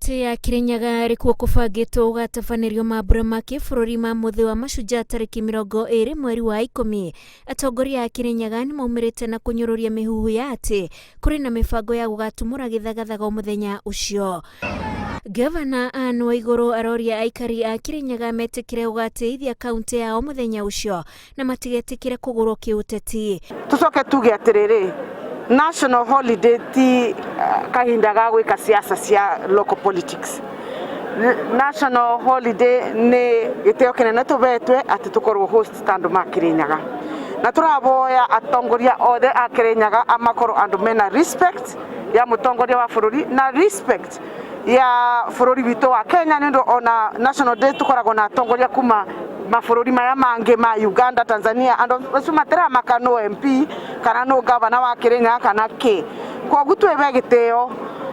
Kauntĩ ya Kirinyaga rĩkuo kũbangĩtwo gũgatabanĩrio mambura ma kĩbũrũri ma mũthĩ wa mashujaa tarĩki 20 mweri wa 10. Atongoria a Kirinyaga nĩmaumĩrĩte na kũnyũrũria mĩhuhu ya atĩ kũrĩ na mĩbango ya gũgatumũra gĩthagathago mũthenya ũcio. Gavana Anne Waigũrũ aroria aikari a Kirinyaga metĩkĩre gũgatĩithia kauntĩ yao mũthenya ũcio na matigetĩkĩre kũgũrwo kĩũteti. Tucoke tuge atĩrĩrĩ, national holiday ti kahinda ga gwĩka siasa cia local politics. National holiday nĩ gĩtĩo kĩnene tũvetwe atĩ tũkorwo host ta andũ ma Kĩrĩnyaga, na tũravoya atongoria othe a Kĩrĩnyaga amakorwo andũ mena respect ya mũtongoria wa bũrũri na respect ya bũrũri witũ wa Kenya, nĩ ũndũ ona national day tũkoragwo na atongoria kuma mabũrũri maya mangĩ ma Uganda, Tanzania, andũ acio matiramaka no MP kana no gavana wa Kĩrĩnyaga kana kĩ. Koguo twĩbe gĩtĩo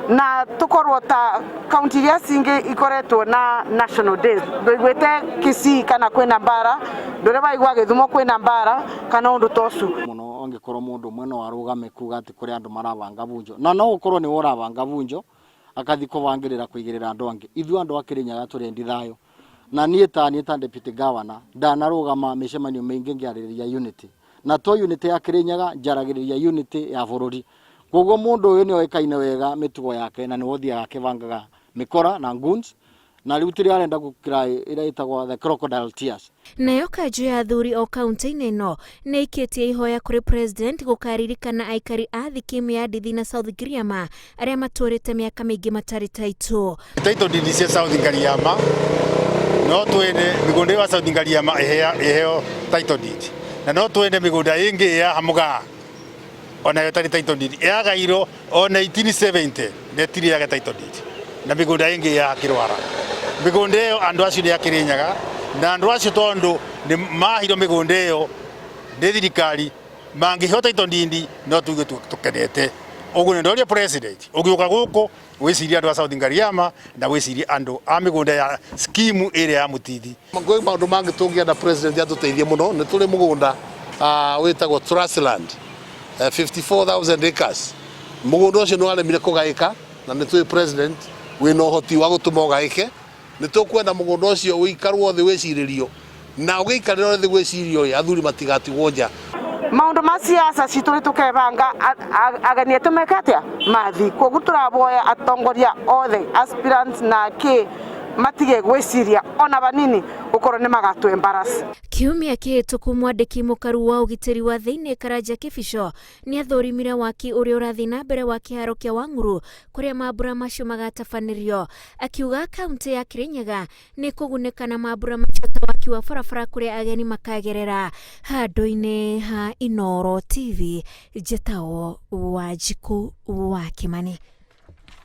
na tũkorwo ta kaunti iria cingĩ ikoretwo na national days. Ndũiguĩte Kisii kana kwĩna mbara, ndũrĩ waigua Gĩthumo kwĩna mbara kana ũndũ ta ũcio. Mũno angĩkorwo mũndũ ũmwe no arũgame kuga atĩ kũrĩ andũ marabanga bunjo, na no gũkorwo nĩwe ũrabanga bunjo akathi kũbangĩrĩra kũigĩrĩra andũ angĩ. Ithuĩ andũ a Kĩrĩnyaga tũrendi thayũ, na niĩ ta niĩ ta deputy governor ndanarũgama mĩcemanio mĩingĩ ngĩarĩrĩria unity, na to unity ya Kĩrĩnyaga, njaragĩrĩria unity ya bũrũri. Koguo mũndũ ũyũ nĩ oĩkaine wega mĩtugo yake na nĩwe ũthiaga akĩbangaga mĩkora na goons, na rĩu tĩrĩa arenda gũkira ĩrĩa ĩtagwo the crocodile tears. Nayo kanjũ ya athuri o kaunti-inĩ ĩno nĩ ĩikĩtie ihoya kũrĩ president gũkaririkana aikari a thikimu ya Ndithi na South Giriama arĩa matũrĩte mĩaka mĩingĩ matarĩ taitũ. Title deed cia South Ngariama no twende mĩgũnda ĩyo ya South Ngariama ĩheo title deed, na no twende mĩgũnda ĩngĩ ya Hamugaa onayo ĩtarĩ title deed yagairwo o 1970 na ĩtirĩ yaga title deed, na mĩgũnda ĩngĩ ya Kĩrwara. Mĩgũnda ĩyo andũ acio nĩ a Kĩrĩnyaga, na andũ acio tondũ nĩ mahirwo mĩgũnda ĩyo nĩ thirikari mangĩheo title deed no tuge tũkenete. Ũguo nĩ ndoria president ũgĩũka gũkũ wĩcirie andũ a South Ngariama na wĩcirie andũ a mĩgũnda ya scheme ĩrĩa ya Mũtithi. Kwĩ maũndũ mangĩ tũngĩenda president atũteithie mũno. Nĩ tũrĩ mũgũnda wĩtagwo Trustland, 54,000 acres. Mũgũnda ũcio nĩ waremire kũgaĩka, na nĩ tũĩ president wĩna ũhoti wa gũtũma ũgaĩke. Nĩ tũkwenda mũgũnda ũcio ũikarwo thĩ wĩcirĩrio, na ũgĩikarĩrwo thĩ gwĩcirio ĩ athuri matigatigwo nja. Maũndũ ma siasa citũ nĩ tũkebanga ageni aitũ meke atĩa mathi. Koguo tũravoya atongoria othe aspirants na kĩ matige gwĩciria ona vanini gũkorwo nĩ magatũ embarrass. Kiumia kĩhĩtũku mwandĩki mũkaru wa ũgitĩri wa thĩinĩ Karanja Kĩbico nĩ athũrimire waki ũrĩa ũrathiĩ na mbere wa kĩharo kĩa Wang'uru kũrĩa mambura macio magatabanĩrio, akiuga kaunti ya Kirinyaga nĩ kũgunĩka na mambura macio ta waki wa barabara kũrĩa ageni makagerera. Handũ-inĩ ha Inooro TV, njĩtagwo Wanjikũ wa Kĩmani.